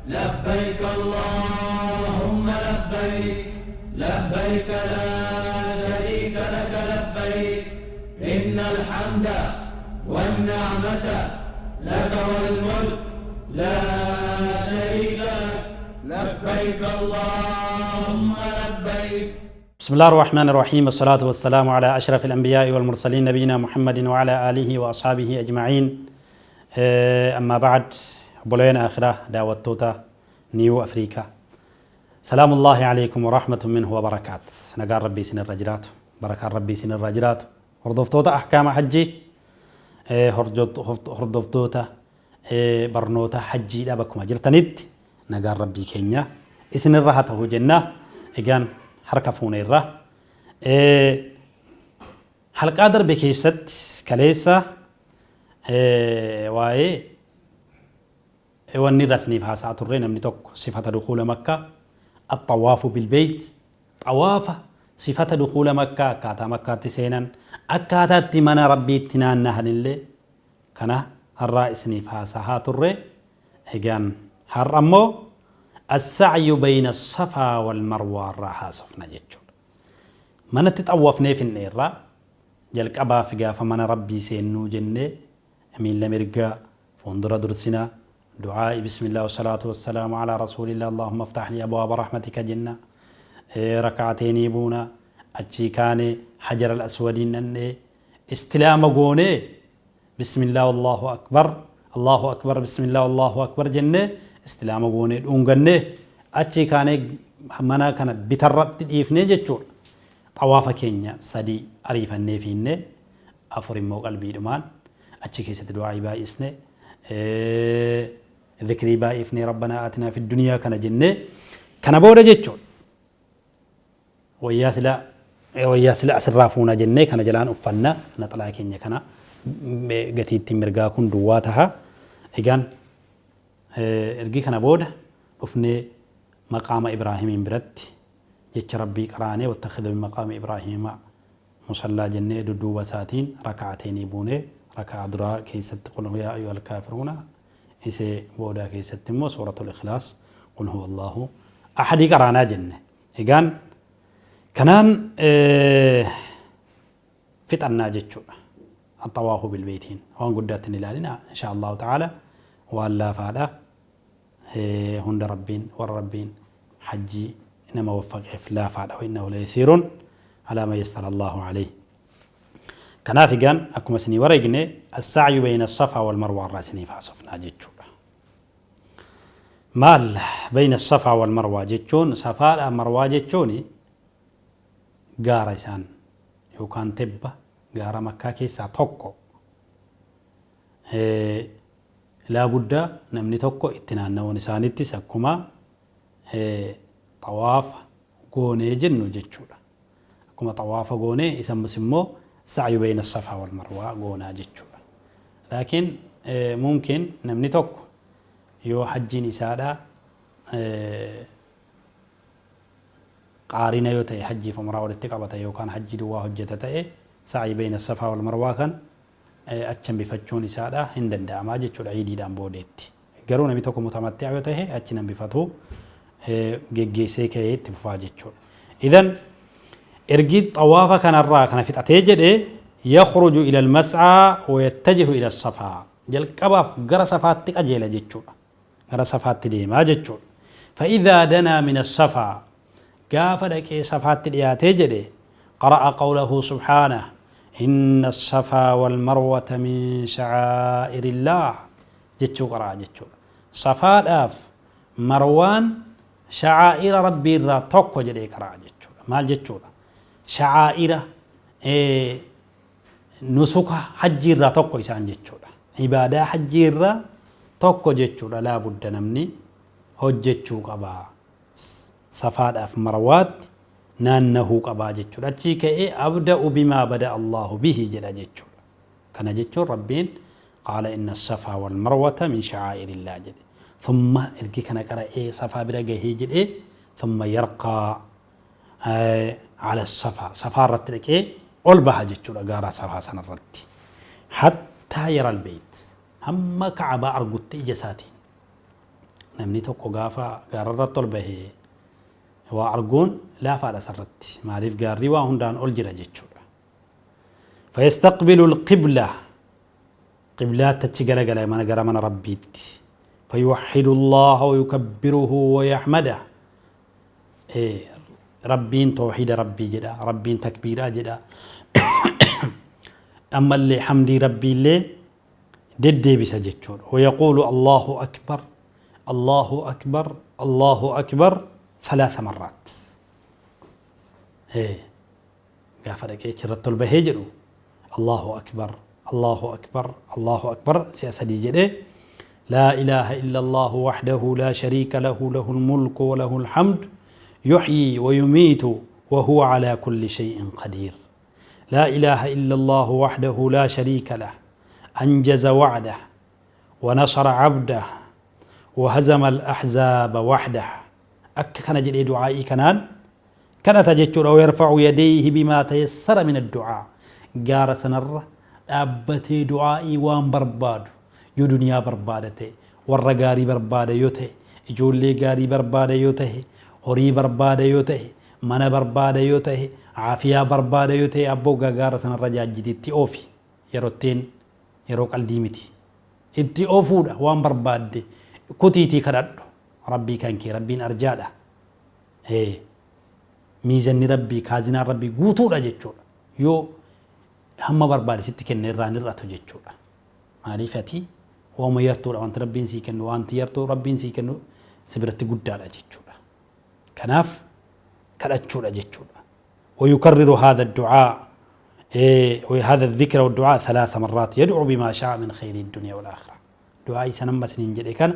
لبيك اللهم لبيك، لبيك لا شريك لك لبيك، إن الحمد والنعمة لك والملك لا شريك لك، لبيك اللهم لبيك. بسم الله الرحمن الرحيم، والصلاة والسلام على أشرف الأنبياء والمرسلين نبينا محمد وعلى آله وأصحابه أجمعين. أما بعد، بولين آخرة دعوة نيو أفريكا، سلام الله عليكم ورحمة منه وبركات. نقال ربي سن الرجلات، بركة ربي سن الرجلات. هردفتوتا أحكام حجي، هردفتوتا برنوتا حجي لابكم جرتنت. نقال ربي كينيا إسن الرهته جنة إجان حركة فونيرة. حلقة درب كيست كليسة، واي wanni rasniif haasa'a turre namni tokko sifata dukuula Makkaa, الطواف بالبيت، xawaafa sifata dukuula Makkaa, akkaataa Makkaatti seenan, akkaataatti mana Rabbiitti naannahanillee kana har'aa isiniif haasahaa turre. Egaan har'a ammoo السعي بين الصفا والمروة irraa haasofna jechuudha. Manatti xawwafnee finneerraa jalqabaaf gaafa mana Rabbii seennuu jennee miilla mirgaa fuuldura dursinaa, دعاء بسم الله والصلاة والسلام على رسول الله، اللهم افتح لي أبواب رحمتك جنة، ركعتين بونا، أتشي كان حجر الأسود نني استلام قوني، بسم الله والله أكبر، الله أكبر، بسم الله والله أكبر جنة، استلام قوني دونغني، أتشي كان منا كان بترت إفني جتشور طواف كينيا سدي أريفني فيني أفرمو قلبي دمان أتشي كيسة دعاء بايسني، ذكري بايفني، ربنا آتنا في الدنيا كان جنة كان بورا جتشون ويا سلا ويا سلا أسرافونا جنة كان جلان أفنا نطلع كينيا كان قتيت مرقا كن دواتها. إيجان إرجي كان بورا أفني مقام إبراهيم برت جتش ربي قراني واتخذ من مقام إبراهيم مصلى جنة دودو وساتين ركعتين بوني ركعة درا كيست قل يا أيها الكافرون إسي بودا كيست مو سورة الإخلاص قل هو الله أحد قرانا جنة. إيجان كنان فتنا جتشو الطواف بالبيتين وان قدرتني لنا إن شاء الله تعالى ولا فادا هند ربين والربين حجي إنما وفق لا فادا وإنه ليسير على ما يسر الله عليه. كنافقان أكما سني ورقني السعي بين الصفا والمروة الراسني فاصفنا جتشو مال بين الصفا والمروة جتشون صفا المروة جتشوني غارسان يوكان تبا غارة مكة كيسا توكو لا بد نمني توكو اتنان ونسانتي سكما طواف غوني جنو جتشو أكما طواف غوني يسمى سعي بين الصفا والمروة غونا جتشو. لكن ممكن نمني توكو يو حجين إسادة قارنة يوتي حجي فمرا ولتقبة يو كان حجي دوا حجة تأي سعي بين الصفا والمروة كان أتشم بفتشون إسادة هندن داما جتشو العيدي دام بوديت قالوا نبي توكو متمتع يوتي أتشم بفتو جيسي كي تفا جتشو. إذن إرجي طوافة كان الرا كان في تأتيجد يخرج إلى المسعى ويتجه إلى الصفا جل كباف جرى صفات تأجيل جتشو جرى صفات تديما جتشو. فإذا دنا من الصفا قاف لك صفات تأتيجد قرأ قوله سبحانه إن الصفا والمروة من شعائر الله جتشو قرأ جتشو صفا الأف مروان شعائر ربي الرا توكو جدي قرأ جتشو مال جتشو شعائر نسك حج الرا توكو إسان جتشو عبادة حج الرا توكو جتشو لا بد نمني هجتشو قبا صفا الأف مروات نانه قبا جتشو أتشيك إيه أبدأ بما بدأ الله به جل جتشو كان جتشو ربين قال إن الصفا والمروة من شعائر الله جل ثم إرجي كان قرأ إيه صفا برجه جل إيه ثم يرقى على الصفا صفا رتلك إيه أول بها جتشو لقارا صفا سنة رتي حتى يرى البيت هم كعبة أرقت إجساتي. Namni tokko gaafa gaararratti ol bahe waa arguun laafaadha isarratti. Maaliif gaarri waa hundaan ol jira jechuudha. Fayastaqbilu alqibla qiblaatti achi galagala mana gara mana Rabbiitti. Fayuwahhidu Allaha wa yukabbiruhu wa yahmada. Rabbiin tawhiida Rabbii jedha, Rabbiin takbiiraa jedha. Ammallee hamdii Rabbiillee deddeebisa jechuudha. Wayaquulu Allahu akbar, Allahu akbar, Allahu akbar thalaatha marraat. Gaafa dhaqee achirratti ol bahee jedhu Allahu akbar, Allahu akbar, Allahu akbar si'a sadii jedhee لا إله إلا الله وحده لا شريك له له الملك وله الحمد يحيي ويميت وهو على كل شيء قدير لا إله إلا الله وحده لا شريك له أنجز وعده ونصر عبده وهزم الأحزاب وحده أك كان جدي دعائي كنان كانت جتشور ويرفع يديه بما تيسر من الدعاء gaara sanarra dhaabbatee du'aa'ii waan barbaadu yoo duniyaa barbaada ta'e warra gaarii barbaada yoo ta'e ijoollee gaarii barbaada yoo ta'e horii barbaada yoo ta'e mana barbaada yoo ta'e aafiyaa barbaada yoo ta'e abboo gaara sanarra jaajjiti itti oofi yerotteen yeroo qaldii miti itti oofuudha waan barbaadde kutiitii kadhadhu rabbii kan kee rabbiin arjaadha miizanni rabbii kaazinaan rabbii guutuudha jechuudha yoo hamma barbaade sitti kenne irraa hin hir'atu jechuudha maaliif ati waanuma yartuudha wanti rabbiin sii kennu wanti yartuu rabbiin sii kennu si biratti guddaadha jechuudha kanaaf kadhachuudha jechuudha ويكرر هذا الدعاء وهذا الذكر والدعاء ثلاث مرات يدعو بما شاء من خير الدنيا والآخرة دعاء سنما سنين جدي كان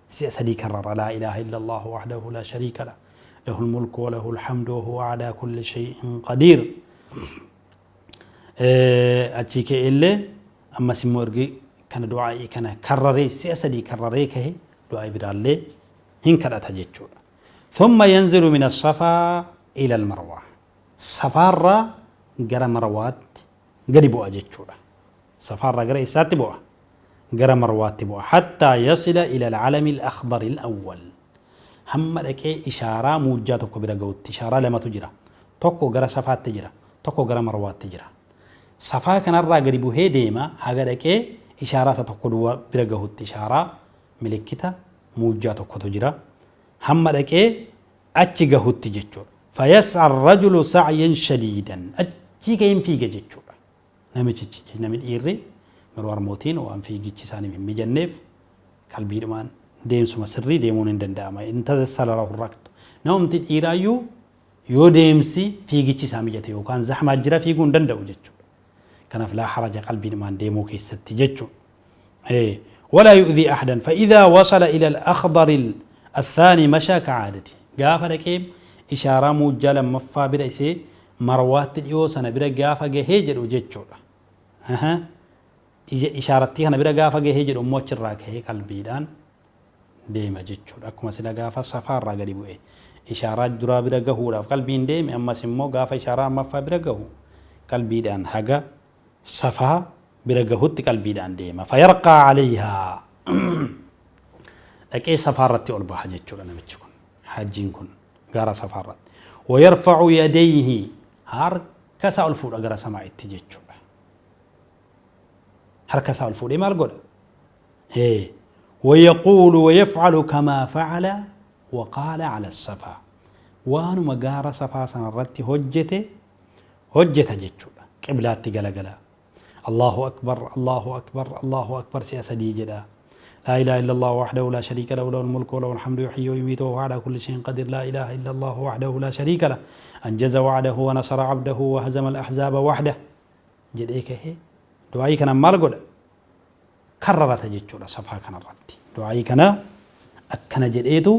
سدي كرر لا إله إلا الله وحده لا شريك له له الملك وله الحمد وهو على كل شيء قدير achi ka'ellee ammas immoo ergi kana du'aa'ii kana karraree si'a sadii karraree kahe du'aa'ii biraallee hin kadhata jechuudha. ثم ينزل من الصفا إلى المروة safaarraa gara marwaatti gadi bu'a jechuudha. Safaarraa gara eessaatti bu'a? Gara marwaatti bu'a. حتى يصل إلى العلم الأخضر الأول hamma dhaqee ishaaraa muujjaa tokko bira gahutti ishaaraa lamatu jira. Tokko gara safaatti jira. Tokko gara marwaatti jira. Safaa kanarraa gadi buhee deema haga dhaqee ishaaraa isa tokko duwwaa bira gahutti ishaaraa milikkita muujjaa tokkotu jira. Hamma dhaqee achi gahutti jechuudha. فيسعى الرجل سعيا شديدا achi ka'een fiiga jechuudha. Namichichi namni dhiirri yeroo harmootiin waan fiigichi isaaniif hin mijanneef qalbiidhumaan deemsuma sirrii deemuun hin danda'ama. In tasassala lahu raktu. Namumti dhiiraayyuu yoo deemsi fiigichi isaa mijate yookaan zahmaa jira fiiguu hin danda'u jechuudha. Kanaaf laa haraja qalbiidhumaan deemuu keessatti jechuudha. ولا يؤذي أحدا فإذا وصل إلى الأخضر الثاني مشى كعادته gaafa dhaqee ishaaraa muujjaa lammaffaa bira isee marwaatti dhiyoo sana bira gaafa gahee jedhu jechuudha. Ishaarattii kana bira gaafa gahee jedhu immoo achirraa kahee qalbiidhaan deema jechuudha. Akkuma sila gaafa safaarraa gadi bu'e ishaaraa duraa bira gahuudhaaf qalbiin deeme ammas immoo gaafa ishaaraa ammaffaa bira gahu qalbiidhaan haga safaa bira gahutti qalbiidhaan deema. فيرقى عليها dhaqee safaarratti ol baha jechuudha namichi kun hajjiin kun gaara safaarratti. ويرفع يديه harka isaa ol fuudha gara samaa'itti jechuudha. Harka isaa ol fuudhee maal godha? ويقول ويفعل كما فعل وقال على الصفا waanuma gaara safaa sanarratti hojjete hojjeta jechuudha. Qiblaatti galagala. الله أكبر الله أكبر الله أكبر si'a sadii jedha. لا إله إلا الله وحده لا شريك له له الملك وله الحمد يحيي ويميت وهو على كل شيء قدير لا إله إلا الله وحده لا شريك له أنجز وعده ونصر عبده وهزم الأحزاب وحده jedhee kahee du'aayii kana maal godha karrarata jechuudha safaa kanarratti du'aayii kana akkana jedheetu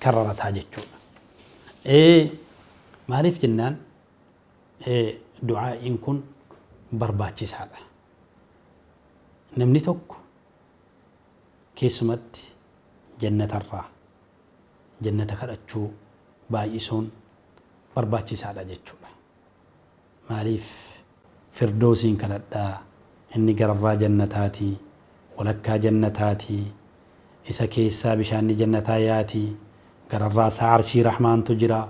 karrarataa jechuudha. Maaliif jennaan du'aa'iin kun barbaachisaadha. Namni tokko keessumatti jannatarraa jannata kadhachuu baay'isuun barbaachisaadha jechuudha. Maaliif firdoosiin kadhadhaa inni gararraa jannataatii walakkaa jannataatii Isa keessaa bishaanni jannataa yaati. Gararraa isaa arshii rahmaantu jira.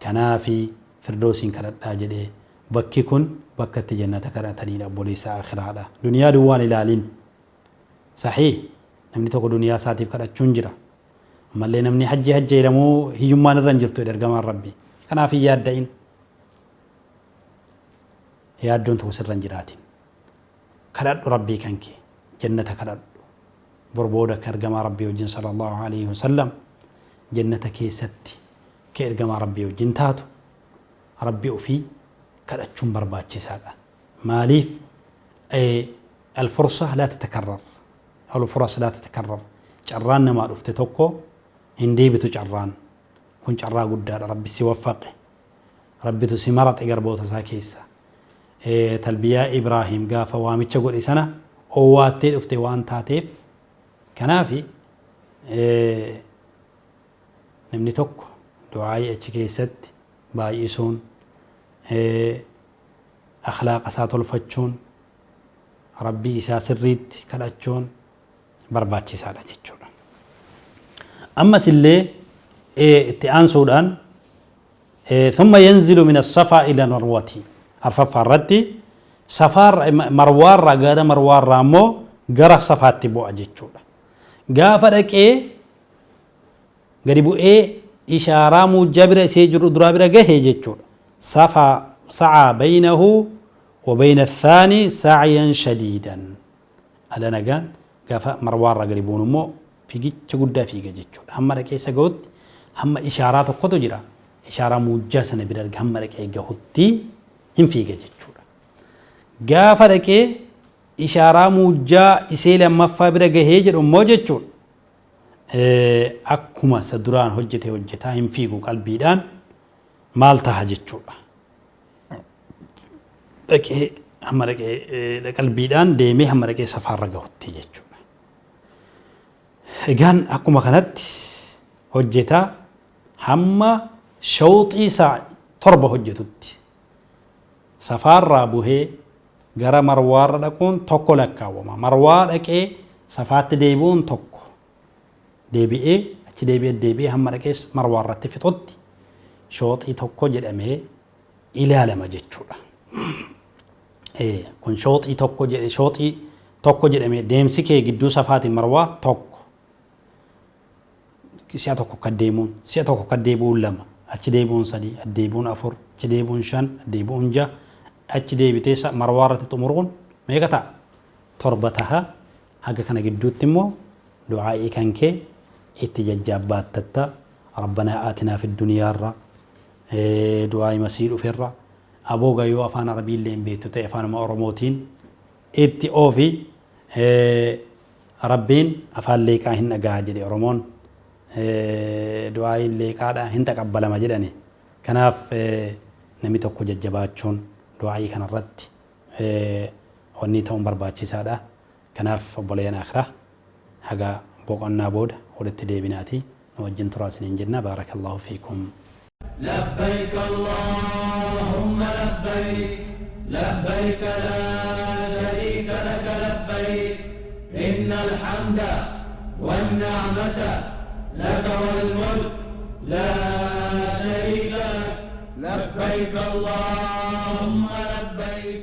Kanaafi firdoosiin kadhadhaa jedhee. Bakki kun bakka itti jannata kadhataniidha obboleessa aakhiraadha. Duniyaa duwwaan ilaalin. Sahiih namni tokko duniyaa isaatiif kadhachuun jira. Ammallee namni hajji hajja jedhamuu hiyyummaan irra hin jirtu jedhe ergamaan Rabbii. Kanaaf hin yaadda'in. Yaaddoon tokko sirra hin jiraatin. Kadhadhu Rabbii kan kee. Jannata kadhadhu. Bor booda akka ergamaa Rabbii wajjin sallallahu alaihi wasallam jannata keessatti akka ergamaa Rabbii wajjin taatu Rabbii ofii kadhachuun barbaachisaadha. Maaliif alfursa laa tatakarrar alfuras laa tatakarrar carraan namaa dhufte tokko hin deebitu carraan kun carraa guddaadha Rabbi si waffaqe Rabbitu si maraxe garboota isaa keessa talbiyaa Ibraahim gaafa waamicha godhe sana owwaattee dhufte waan taateef kanaafi namni tokko du'aa'ii achi keessatti baay'isuun akhlaaqa isaa tolfachuun Rabbii isaa sirriitti kadhachuun barbaachisaadha jechuudha. Ammas illee itti aansuudhaan ثم ينزل من الصفا إلى المروة arfaffaa irratti safaarra marwaarraa gara marwaarraa immoo gara safaatti bu'a jechuudha. Gaafa dhaqee gadi bu'ee ishaaraa muujjaa bira isee jiru duraa bira gahe jechuudha. Safaa sa'aa baynahu wa bayna athaani sa'yan shadiidan. Ala nagaan gaafa marwaarraa gadi bu'uun immoo fiigicha guddaa fiiga jechuudha. Hamma dhaqee isa gahutti hamma ishaaraa tokkotu jira. Ishaaraa muujjaa sana bira hamma dhaqee gahutti hin fiiga jechuudha. Gaafa dhaqee ishaaraa muujjaa isee lammaffaa bira gahee jedhu immoo jechuudha. Akkuma isa duraan hojjete hojjetaa hin fiigu qalbiidhaan maal taha jechuudha. Dhaqee hamma dhaqee qalbiidhaan deemee hamma dhaqee safaarra gahutti jechuudha. Egaan akkuma kanatti hojjetaa hamma shawxii isaa torba hojjetutti safaarraa buhee gara marwaarra dhaquun tokko lakkaawwama. Marwaa dhaqee safaatti deebi'uun tokko. Deebi'ee achi deebi'ee deebi'ee hamma dhaqee marwaarratti fixutti shooxii tokko jedhamee ilaalama jechuudha. Kun shooxii tokko jedhe shooxii tokko jedhamee deemsi kee gidduu safaatiin marwaa tokko. Si'a tokko akka deemuun si'a tokko akka deebi'uun lama achi deebi'uun sadii achi deebi'uun afur achi deebi'uun shan achi deebi'uun ja'a achi deebitee marwaa irratti xumuruun meeqa ta'a? Torba taha. Haga kana gidduutti immoo du'aa'ii kan kee itti jajjaabbaatatta rabbanaa aatinaa fi duniyaarra du'aa'ii masii dhuferra abooga yoo afaan arabiillee hin beektu ta'e afaanuma oromootiin itti oofi Rabbiin afaan leeqaa hin dhagaha jedhe oromoon du'aa'iin leeqaadha hin taqabbalama jedhani kanaaf namni tokko jajjabaachuun du'aa'ii kanarratti wanni ta'uun barbaachisaadha kanaaf obboleeyyan akhiraa haga boqonnaa booda walitti deebinaati nu wajjin turaa isiniin jenna baarakallahu fiikum. لبيك اللهم لبيك لبيك لا شريك لك لبيك إن الحمد والنعمة لك والملك لا شريك لك لبيك اللهم لبيك.